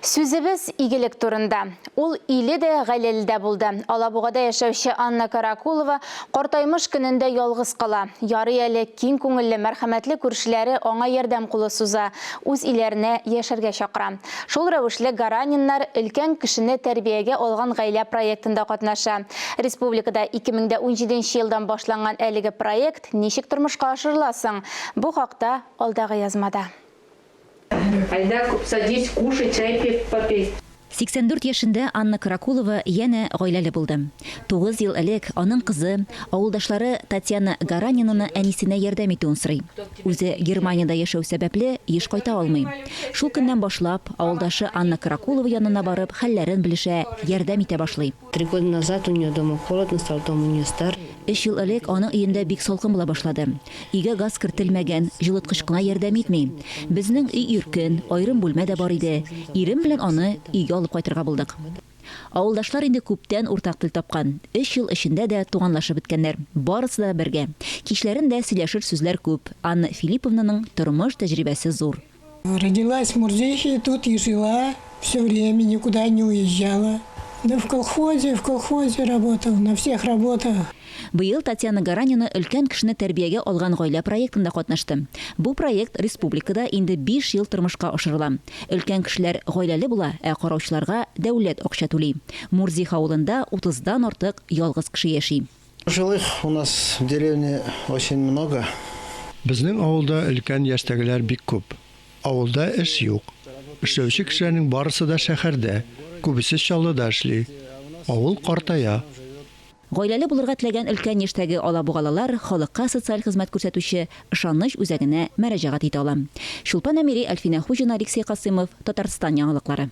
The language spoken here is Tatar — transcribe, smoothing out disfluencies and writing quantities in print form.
Сүзебез игелек турында. Ул иле дә, гаиләле дә булды. Алабугада яшәүче Анна Каракулова картаймыш көнендә ялгыз кала. Ярый әле киң күңелле, мәрхәмәтле күршеләре аңа ярдәм кулы суза, үз өйләренә яшәргә чакыра. Шул рәвешле Гараниннар өлкән кешене тәрбиягә алган гаилә проектында катнаша. Республикада 2017 елдан башланган әлеге проект ничек тормышка ашырыла соң? Бу хакта алдагы язмада. Айда, садись, кушай, чай попей. 84 яшендә Анна Каракулова янә гаиләле булды. Тугыз ел элек аның кызы, авылдашлары Татьяна Гаранинаны әнисенә ярдәм итүен сорый. Үзе Германиядә яшәү сәбәпле, еш кайта алмый. Шул көннән башлап, авылдашы Анна Каракулова янына барып, хәлләрен белешә, ярдәм итә башлый. Три года назад у нее дома холодно стало, дом у нее старый. Өч ел элек аның өендә бик салкын була башлады. Өйгә газ кертелмәгән, җылыткыч кына ярдәм итми. Безнең өй иркен, аерым бүлмә дә бар иде. Ирем белән аны өйгә алып кайтырга булдык. Авылдашлар инде күптән уртак тел тапкан. Өч ел эчендә дә туганлашып беткәннәр. Барысы да бергә. Кичләрен дә сөйләшер сүзләр күп. Анна Филипповнаның тормыш тәҗрибәсе зур. Родилась в Мурзихе, тут и жила все время, никуда не уезжала. Да в колхозе, в колхозе работала, на всех работах. Быел Татьяна Гаранина өлкән кешене тәрбиягә алган гаилә проектында катнашты. Бу проект республикада инде биш ел тормышка ашырыла. Өлкән кешеләр гаиләле була, ә караучыларга дәүләт акча түли. Мурзих авылында утыздан артык ялгыз кеше яши. Пожилых у нас в деревне очень много. Безнең авылда өлкән яшьтәгеләр бик күп. Авылда эш юк. Эшләүче кешеләрнең барысы да шәһәрдә, күбесе Чаллыда эшли. Авыл картая. Гаиләле булырга теләгән өлкән яшьтәге алабугалылар халыкка социаль хезмәт күрсәтүче Ышаныч үзәгенә мәрәҗәгать итә ала. Чулпан Әмири, Әлфинә Хуҗина, Алексей Касыймов, Татарстан яңалыклары.